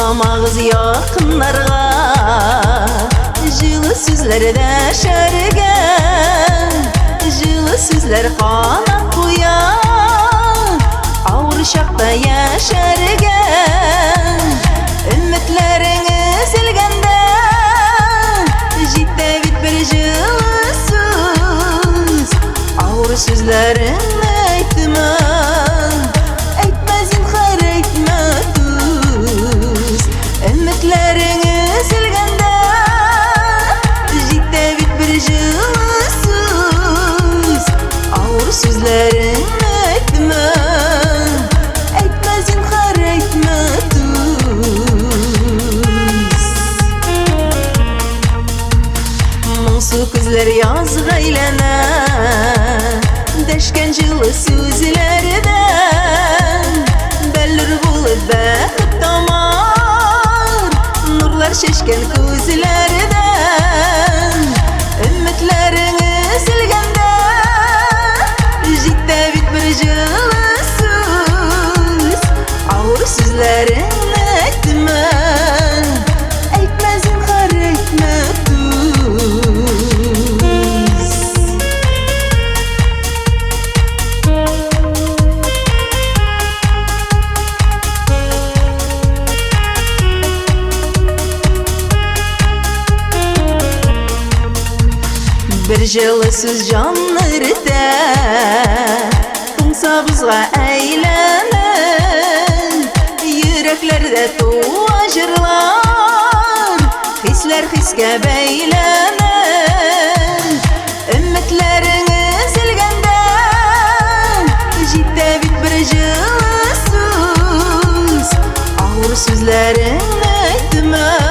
Соңламагыз якыннарга, Җылы сүзләр дәшәргә. Җылы сүзләр канат куя, Авыр чакта яшәргә. Өметләрең өзелгәндә, Җитә бит бер җылы сүз. Авыр сүзләреңне әйтмә, Әйтмә, зинһар, әйтмә, түз. Өметләрең өзелгәндә, Җитә бит бер җылы сүз. Авыр сүзләреңне әйтмә, Әйтмә, зинһар, әйтмә, түз. Моңсу күзләр язга әйләнә, Дәшкән җылы сүзләрдән Бәллүр булып бәхет тамар, Нурлар чәчкән күзләрдән. Өметләрең өзелгәндә, Җитә бит бер җылы сүз. Авыр сүзләреңне әйтмә, Әйтмә, зинһар, әйтмә, түз. Бер җылы сүз җанны эретә, Туңса бозга әйләнә, Йөрәкләрдә туа җырлар, Хисләр хискә бәйләнә. Өметләрең өзелгәндә, Җитә бит бер җылы сүз. Авыр сүзләреңне әйтмә.